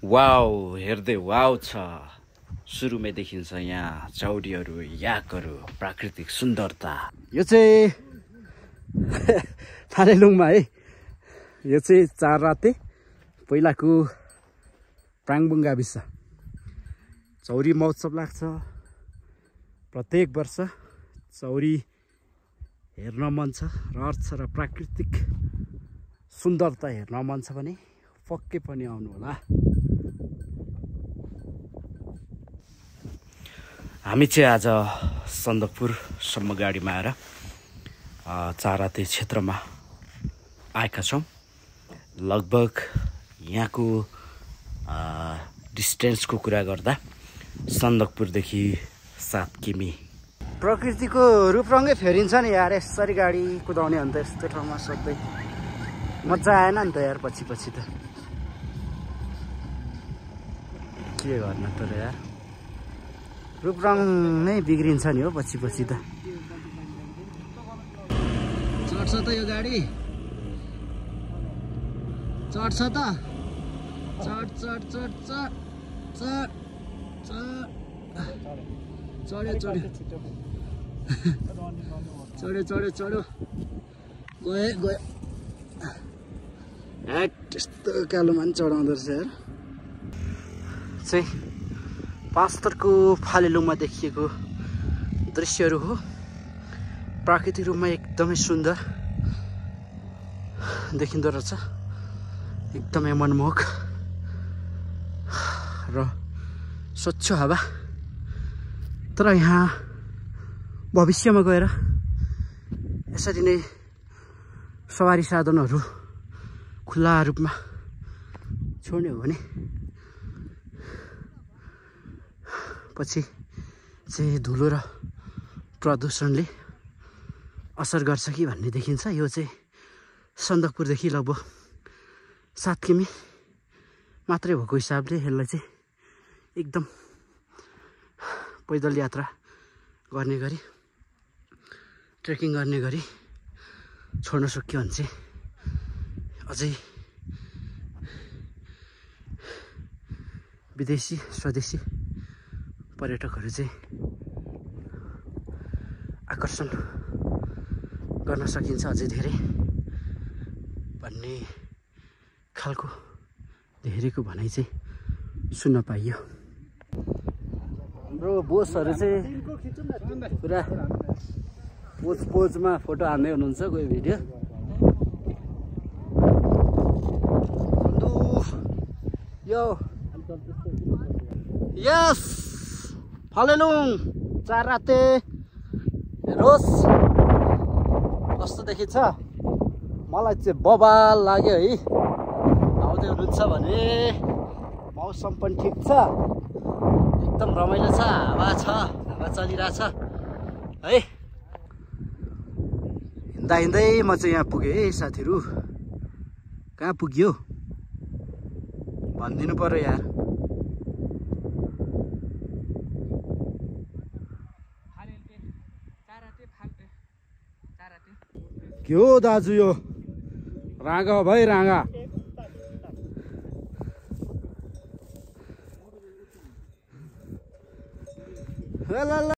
Wow हेर्दै wow छ। सुरुमै देखिन्छ यहाँ चौरीहरू, याकहरू, प्राकृतिक सुन्दरता। यो चाहिँ फालेलुङमा है। यो चाहिँ चार राते पहिलाको प्राङबुङ गाविस चौरी महोत्सव लाग्छ प्रत्येक वर्ष। चौरी हेर्न मन छ, रहर छ र प्राकृतिक सुन्दरता हेर्न मन छ भने पक्कै पनि आउनु होला। हामी चाहिँ आज सन्दकपुरसम्म गाडीमा आएर चाराते क्षेत्रमा आएका छौँ। लगभग यहाँको डिस्टेन्सको कुरा गर्दा सन्दकपुरदेखि 7 किमी। प्रकृतिको रूपरङ्गै फेरिन्छ नि यार यसरी गाडी कुदाउने अन्त यस्तो ठाउँमा सोध्दै मजा आएन नि त यार। पछि त के गर्न त यार, रूपरङ नै बिग्रिन्छ नि हो पछि त। चढ्छ त यो गाडी, चढ्छ त, चढ चढ्यो गयो। त्यस्तो कालोमा पनि चढाउँदो रहेछ यार। चाहिँ पाँचतरको फालेलुङमा देखिएको दृश्यहरू हो। प्राकृतिक रूपमा एकदमै सुन्दर देखिँदो रहेछ, एकदमै मनमोहक र स्वच्छ हावा। तर यहाँ भविष्यमा गएर यसरी नै सवारी साधनहरू खुल्ला रूपमा छोड्ने हो भने पछि चाहिँ धुलो र प्रदूषणले असर गर्छ कि भन्ने देखिन्छ। यो चाहिँ सन्दकपुरदेखि लगभग 7 किमी मात्रै भएको हिसाबले यसलाई चाहिँ एकदम पैदल यात्रा गर्ने गरी, ट्रेकिङ गर्ने गरी छोड्न सक्यो भने चाहिँ अझै विदेशी स्वदेशी पर्यटकहरू चाहिँ आकर्षण गर्न सकिन्छ अझै धेरै भन्ने खालको धेरैको भनाइ चाहिँ सुन्न पाइयो। हाम्रो बोसहरू चाहिँ पुरा पोजमा फोटो हान्दै हुनुहुन्छ, कोही भिडियो। यो यस फालेलुङ चारराते हेरोस् कस्तो देखिन्छ। मलाई चाहिँ बबाल लाग्यो है। आउँदै हुनुहुन्छ भने मौसम पनि ठिक छ, एकदम रमाइलो छ, हावा चलिरहेछ है। हिँड्दै म चाहिँ यहाँ पुगेँ है साथीहरू। कहाँ पुग्यो भनिदिनु पर्यो यार। के हो दाजु यो राँगा हो भाइ, राँगा। ल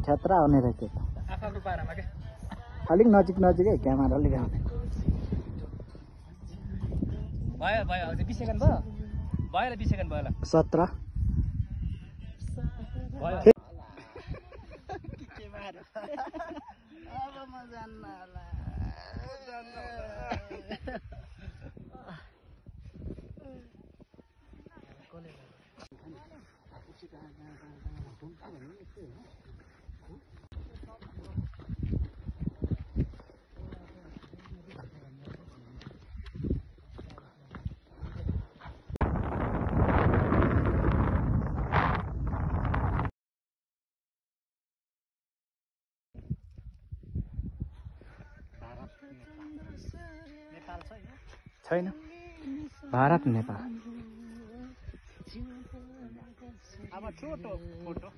खतरा हुने रहेछ त। आफ्नो पारामा के अलिक नजिकै क्यामेराले गाउने भयो। अझै 20 सेकेन्ड भयो। 20 सेकेन्ड भयो। 17 भयो। अब म जान्न होला। छैन भारत नेपाल। छोटो फोटो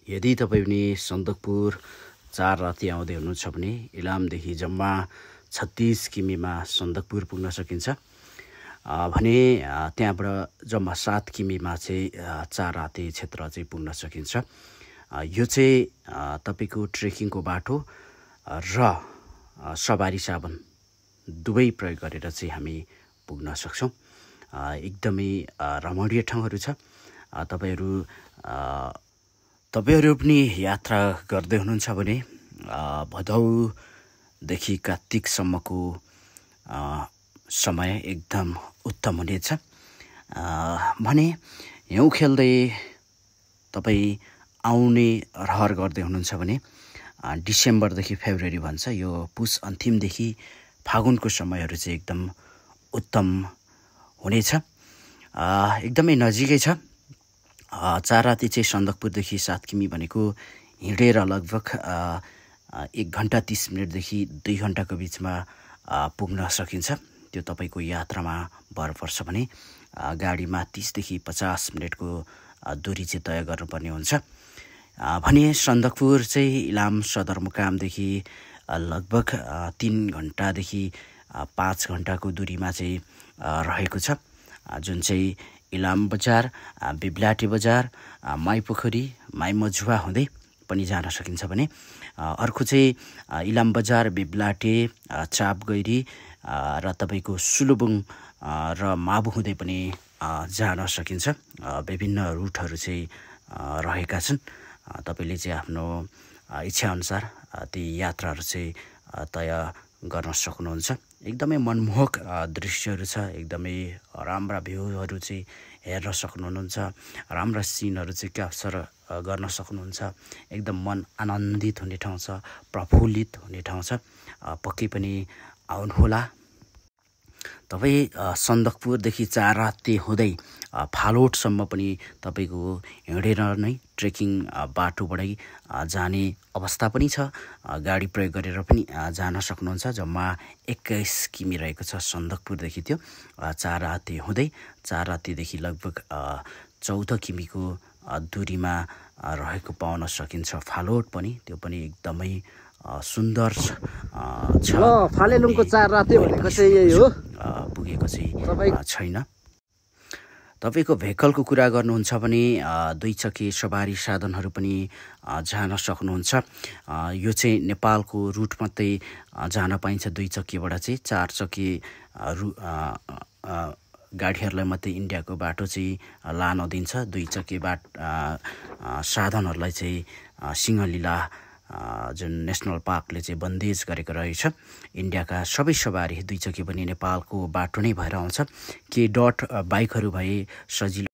यदि तपाईँ पनि सन्दकपुर 4 राति आउँदै हुनुहुन्छ भने इलामदेखि जम्मा 36 किमीमा सन्दकपुर पुग्न सकिन्छ भने त्यहाँबाट जम्मा 7 किमीमा चाहिँ 4 राति क्षेत्र चाहिँ पुग्न सकिन्छ। यो चाहिँ तपाईको ट्रेकिङको बाटो र सवारी साधन दुवै प्रयोग गरेर चाहिँ हामी पुग्न सक्छौं। एकदमै रमणीय ठाउँहरू छ। तपाईहरु पनि यात्रा गर्दै हुनुहुन्छ भने भदौदेखि कार्तिकसम्मको समय एकदम उत्तम हुनेछ। भने हिउँ खेल्दै तपाई आउने रहर गर्दै हुनुहुन्छ भने डिसेम्बरदेखि फेब्रुअरी भन्छ, यो पुस अन्तिमदेखि फागुनको समयहरू चाहिँ एकदम उत्तम हुनेछ। एकदमै नजिकै छ। 4 राति चाहिँ सन्दकपुरदेखि 7 किमी भनेको हिँडेर लगभग 1 घण्टा 30 मिनटदेखि 2 घण्टाको बीचमा पुग्न सकिन्छ। त्यो तपाईको यात्रामा भर पर्छ भने गाडीमा 30 देखि 50 मिनटको दूरी चाहिँ तय गर्नुपर्ने हुन्छ। भने सन्दकपुर चाहिँ इलाम सदरमुकामदेखि लगभग 3 घण्टादेखि 5 घण्टाको दूरीमा चाहिँ रहेको छ, जुन चाहिँ इलाम बजार, बिब्लाटे बजार, माईपोखरी, माईमझुवा हुँदै पनि जान सकिन्छ। भने अर्को चाहिँ इलाम बजार, बिब्लाटे, चापगैरी र तपाईको सुलुबुङ र माबु हुँदै पनि जान सकिन्छ। विभिन्न रुटहरू चाहिँ रहेका छन्। तपाईले चाहिँ आफ्नो इच्छा अनुसार ती यात्राहरू चाहिँ तय गर्न सक्नुहुन्छ। एकदमै मनमोहक दृश्यहरू छ, एकदमै राम्रा भ्यूहरू चाहिँ हेर्न सक्नुहुन्छ, राम्रा सिनहरू चाहिँ क्याप्चर गर्न सक्नुहुन्छ। एकदम मन आनन्दित हुने ठाउँ छ, प्रफुल्लित हुने ठाउँ छ। पक्कै पनि आउनुहोला। तपाई सन्दकपुरदेखि 4 राति हुँदै फालोटसम्म पनि तपाईको हिँडेर नै ट्रेकिङ बाटोबाटै जाने अवस्था पनि छ। गाडी प्रयोग गरेर पनि जान सक्नुहुन्छ। जम्मा 21 किमी रहेको छ सन्दकपुरदेखि। त्यो 4 राति हुँदै 4 रातिदेखि लगभग 14 किमीको दूरीमा रहेको पाउन सकिन्छ फालोट पनि। त्यो पनि एकदमै सुन्दर छ। फालेलुङको 4 राति भनेको चाहिँ यही हो। पुगेको चाहिँ छैन। तपाईको भेकलको कुरा गर्नुहुन्छ भने 2 चक्के सवारी साधनहरू पनि जान सक्नुहुन्छ। यो चाहिँ नेपालको रुट मात्रै जान पाइन्छ 2 चक्केबाट चाहिँ। 4 चक्के गाडीहरूलाई मात्रै इन्डियाको बाटो चाहिँ लान दिन्छ। 2 चक्के साधनहरूलाई चाहिँ सिंहलीला जुन नेसनल पार्कले चाहिँ बन्देज गरेको रहेछ। इन्डियाका सबै सवारी 2 चक्के पनि नेपालको बाटो नै भएर आउँछ। के डट बाइकहरू भए सजिलो